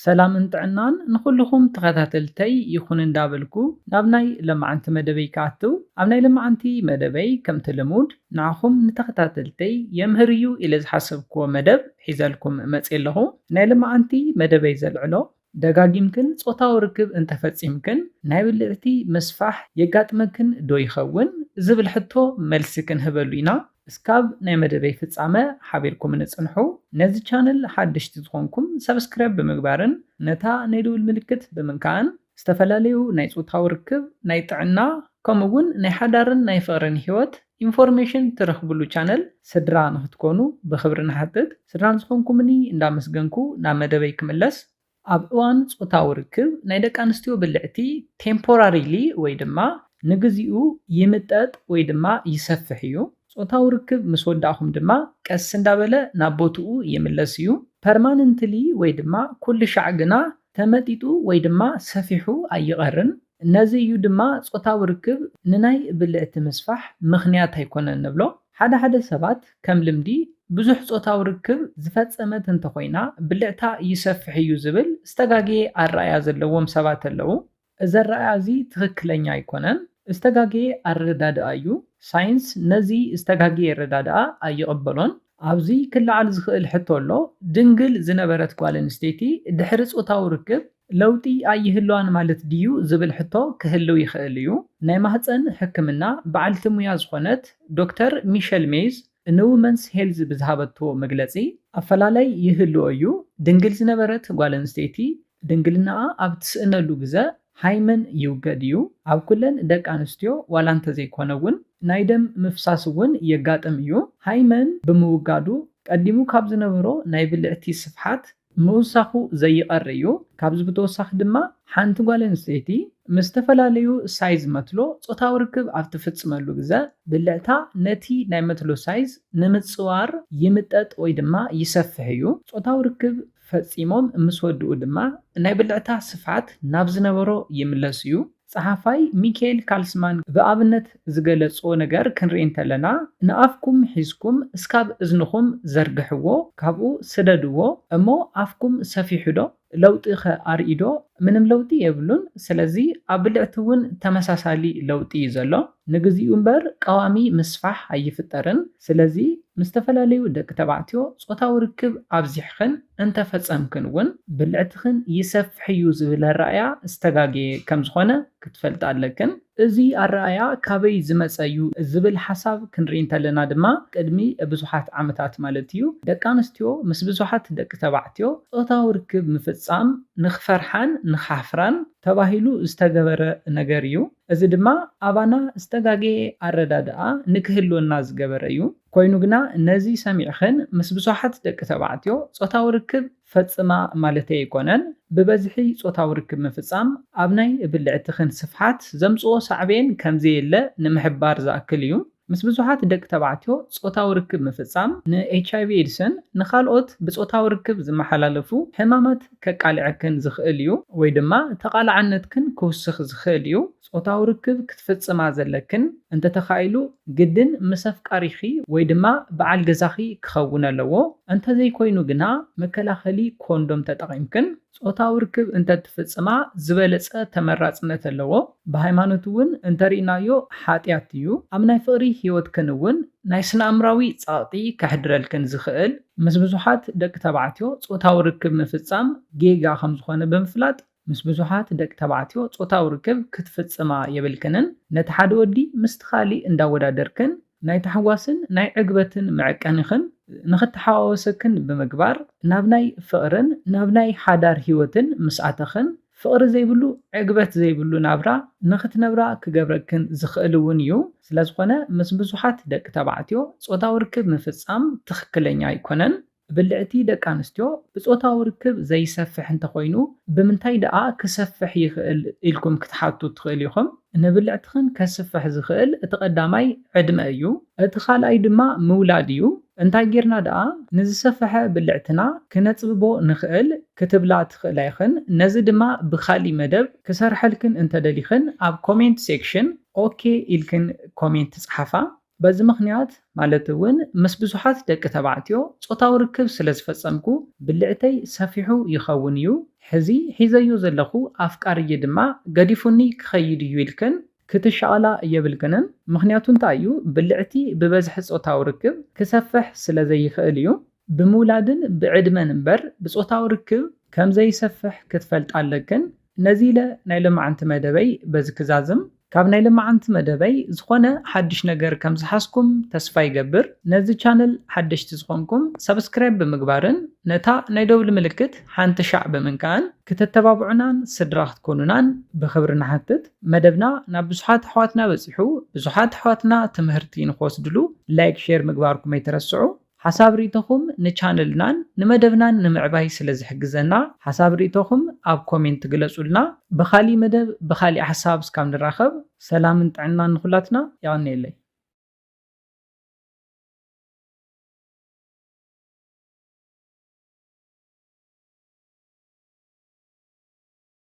ሰላምን ጥዕናን ንኹልኹም ተኸታተልተይ ይኹን እንዳበልኩ ናብ ናይ ለማዓንቲ መደበይ ክኣትው። ኣብ ናይ ለማዓንቲ መደበይ ከምቲ ልሙድ ንዓኹም ንተኸታተልተይ የምህር እዩ ኢለ ዝሓሰብክዎ መደብ ሒዘልኩም መፅእ ኣለኹ። ናይ ለማዓንቲ መደበይ ዘልዕሎ ደጋጊምክን ጾታዊ ርክብ እንተፈጺምክን ናይ ብልዕቲ ምስፋሕ የጋጥመክን ዶ ይኸውን ዝብል ሕቶ መልሲ ክንህበሉ ኢና። እስካብ ናይ መደበይ ፍጻመ ሓቢርኩም ንጽንሑ። ነዚ ቻነል ሓደሽቲ ዝኾንኩም ሰብስክራይብ ብምግባርን ነታ ናይ ደውል ምልክት ብምንካእን ዝተፈላለዩ ናይ ጾታዊ ርክብ፣ ናይ ጥዕና ከምኡ እውን ናይ ሓዳርን ናይ ፍቕርን ህይወት ኢንፎርሜሽን ትረኽብሉ ቻነል ስድራ ንክትኮኑ ብክብሪ ንሓትት። ስድራ ንዝኾንኩምኒ እንዳመስገንኩ ናብ መደበይ ክምለስ። ኣብ እዋን ጾታዊ ርክብ ናይ ደቂ ኣንስትዮ ብልዕቲ ቴምፖራሪሊ ወይ ድማ ንግዚኡ ይምጠጥ ወይ ድማ ይሰፍሕ እዩ። ጾታዊ ርክብ ምስ ወዳእኹም ድማ ቀስ እንዳበለ ናብ ቦትኡ ይምለስ እዩ። ፐርማነንትሊ ወይ ድማ ኩሉ ሻዕ ግና ተመጢጡ ወይ ድማ ሰፊሑ ኣይቐርን። ነዚ እዩ ድማ ጾታዊ ርክብ ንናይ ብልዕቲ ምስፋሕ ምኽንያት ኣይኮነን ንብሎ። ሓደ ሓደ ሰባት ከም ልምዲ ብዙሕ ጾታዊ ርክብ ዝፈጸመት እንተኾይና ብልዕታ ይሰፍሕ እዩ ዝብል ዝተጋግየ ኣረኣያ ዘለዎም ሰባት ኣለዉ። እዚ ኣረኣያ እዚ ትኽክለኛ ኣይኮነን። ዝተጋግየ ኣረዳድኣ እዩ። ሳይንስ ነዚ ዝተጋግየ ኣረዳድኣ ኣይቕበሎን። ኣብዚ ክለዓል ዝኽእል ሕቶ ኣሎ። ድንግል ዝነበረት ጓል ኣንስተይቲ ድሕሪ ጾታዊ ርክብ ለውጢ ኣይህልዋን ማለት ድዩ ዝብል ሕቶ ክህልው ይኽእል እዩ። ናይ ማህፀን ሕክምና በዓልቲ ሙያ ዝኾነት ዶክተር ሚሸል ሜይዝ ንውመንስ ሄልዝ ብዝሃበቶ መግለፂ ኣፈላላይ ይህልዎ እዩ። ድንግል ዝነበረት ጓል ኣንስተይቲ ድንግልናኣ ኣብ ትስእነሉ ግዘ ሃይመን ይውገድ እዩ። ኣብ ኩለን ደቂ ኣንስትዮ ዋላ እንተዘይኮነ እውን ናይ ደም ምፍሳስ እውን የጋጥም እዩ። ሃይመን ብምውጋዱ ቀዲሙ ካብ ዝነበሮ ናይ ብልዕቲ ስፍሓት ምውሳኹ ዘይቐር እዩ። ካብዚ ብተወሳኺ ድማ ሓንቲ ጓል ኣንስተይቲ ምስ ዝተፈላለዩ ሳይዝ መትሎ ጾታዊ ርክብ ኣብ ትፍጽመሉ ግዘ ብልዕታ ነቲ ናይ መትሎ ሳይዝ ንምጽዋር ይምጠጥ ወይ ድማ ይሰፍሕ እዩ። ጾታዊ ርክብ ፈጺሞም ምስ ወድኡ ድማ ናይ ብልዕታ ስፍሓት ናብ ዝነበሮ ይምለስ እዩ። ጸሓፋይ ሚካኤል ካልስማን ብኣብነት ዝገለጾ ነገር ክንርኢ እንተለና፣ ንኣፍኩም ሒዝኩም እስካብ እዝንኹም ዘርግሕዎ፣ ካብኡ ስደድዎ፣ እሞ ኣፍኩም ሰፊሑ ዶ? ለውጢ ኸ ኣርኢ ዶ? ምንም ለውጢ የብሉን። ስለዚ ኣብ ብልዕቲ እውን ተመሳሳሊ ለውጢ እዩ ዘሎ። ንግዚኡ እምበር ቀዋሚ ምስፋሕ ኣይፍጠርን። ስለዚ ምስ ዝተፈላለዩ ደቂ ተባዕትዮ ጾታዊ ርክብ ኣብዚሕኽን እንተፈጸምክን እውን ብልዕትኽን ይሰፍሕ እዩ ዝብል ኣረኣያ ዝተጋገየ ከም ዝኾነ ክትፈልጣ ኣለክን። እዚ ኣረኣያ ካበይ ዝመጸ እዩ ዝብል ሓሳብ ክንርኢ እንተለና ድማ ቅድሚ ብዙሓት ዓመታት ማለት እዩ ደቂ ኣንስትዮ ምስ ብዙሓት ደቂ ተባዕትዮ ጾታዊ ርክብ ምፍጻም ንኽፈርሓን ንኻሕፍራን ተባሂሉ ዝተገበረ ነገር እዩ። እዚ ድማ ኣባና ዝተጋገየ ኣረዳድኣ ንክህልወና ዝገበረ እዩ። ኮይኑ ግና ነዚ ሰሚዕኽን ምስ ብዙሓት ደቂ ተባዕትዮ ጾታዊ ርክብ ፈጽማ ማለተይ ኣይኮነን። ብበዝሒ ጾታዊ ርክብ ምፍጻም ኣብ ናይ ብልዕትኽን ስፍሓት ዘምጽኦ ሳዕቤን ከምዘየለ ንምሕባር ዝኣክል እዩ። ምስ ብዙሓት ደቂ ተባዕትዮ ጾታዊ ርክብ ምፍጻም ንኤች ኣይ ቪ ኤድስን ንኻልኦት ብጾታዊ ርክብ ዝመሓላለፉ ሕማማት ከቃልዐክን ዝኽእል እዩ ወይ ድማ ተቓላዕነትክን ክውስኽ ዝኽእል እዩ። ጾታዊ ርክብ ክትፍጽማ ዘለክን እንተተኻኢሉ ግድን ምስ ኣፍቃሪኺ ወይ ድማ በዓል ገዛኺ ክኸውን ኣለዎ። እንተዘይኮይኑ ግና መከላኸሊ ኮንዶም ተጠቒምክን ጾታዊ ርክብ እንተትፍጽማ ዝበለጸ ተመራጽነት ኣለዎ። ብሃይማኖት እውን እንተሪእናዮ ሓጢኣት እዩ። ኣብ ናይ ፍቕሪ ህይወትክን እውን ናይ ስነ ኣእምራዊ ጸቕጢ ከሕድረልክን ዝኽእል ምስ ብዙሓት ደቂ ተባዕትዮ ጾታዊ ርክብ ምፍጻም ጌጋ ከም ዝኾነ ብምፍላጥ ምስ ብዙሓት ደቂ ተባዕትዮ ጾታዊ ርክብ ክትፍጽማ የብልክንን። ነቲ ሓደ ወዲ ምስቲ ካሊእ እንዳወዳደርክን ናይ ታሕጓስን ናይ ዕግበትን መዐቀኒኽን ንኽተሓዋወሰክን ብምግባር ናብ ናይ ፍቕርን ናብ ናይ ሓዳር ህይወትን ምስ ኣተኽን ፍቕሪ ዘይብሉ ዕግበት ዘይብሉ ናብራ ንኽትነብራ ክገብረክን ዝኽእል እውን እዩ። ስለዝኾነ ምስ ብዙሓት ደቂ ተባዕትዮ ጾታዊ ርክብ ምፍጻም ትኽክለኛ ኣይኮነን። ብልዕቲ ደቂ ኣንስትዮ ብጾታዊ ርክብ ዘይሰፍሕ እንተኾይኑ ብምንታይ ደኣ ክሰፍሕ ይኽእል ኢልኩም ክትሓቱ ትኽእል ኢኹም። ንብልዕትኽን ከስፍሕ ዝኽእል እቲ ቀዳማይ ዕድመ እዩ። እቲ ካልኣይ ድማ ምውላድ እዩ። እንታይ ጌርና ደኣ ንዝሰፍሐ ብልዕትና ክነጽብቦ ንኽእል ክትብላ ትኽእላ ኢኽን። ነዚ ድማ ብኻሊእ መደብ ክሰርሐልክን እንተደሊኽን ኣብ ኮሜንት ሴክሽን ኦኬ ኢልክን ኮሜንት ጸሓፋ። በዚ ምኽንያት ማለት እውን ምስ ብዙሓት ደቂ ተባዕትዮ ጾታዊ ርክብ ስለ ዝፈጸምኩ ብልዕተይ ሰፊሑ ይኸውን እዩ። ሕዚ ሒዘዮ ዘለኹ ኣፍቃርየ ድማ ገዲፉኒ ክኸይድ እዩ ኢልክን ክትሻቐላ የብልክንን። ምኽንያቱ እንታይ እዩ? ብልዕቲ ብበዝሒ ጾታዊ ርክብ ክሰፍሕ ስለ ዘይኽእል እዩ። ብምውላድን ብዕድመን እምበር ብጾታዊ ርክብ ከም ዘይሰፍሕ ክትፈልጣ ኣለክን። ነዚ ኢለ ናይ ሎማዓንቲ መደበይ በዚ ክዛዝም። ካብ ናይ ሎማዓንቲ መደበይ ዝኾነ ሓድሽ ነገር ከም ዝሓዝኩም ተስፋ ይገብር። ነዚ ቻነል ሓደሽቲ ዝኾንኩም ሰብስክራይብ ብምግባርን ነታ ናይ ደውሊ ምልክት ሓንቲ ሻዕ ብምንካእን ክተተባብዑናን ስድራ ክትኮኑናን ብኽብሪ ንሓትት። መደብና ናብ ብዙሓት ኣሕዋትና በጺሑ፣ ብዙሓት ኣሕዋትና ትምህርቲ ንክወስድሉ ላይክ፣ ሼር ምግባርኩም ኣይትረስዑ። ሓሳብ ርእይቶኹም ንቻነልናን ንመደብናን ንምዕባይ ስለ ዝሕግዘና ሓሳብ ርእይቶኹም ኣብ ኮሜንት ግለጹልና። ብኻሊእ መደብ ብኻሊእ ሓሳብ እስካብ ንራኸብ ሰላምን ጥዕናን ንኹላትና። የቐንየለይ።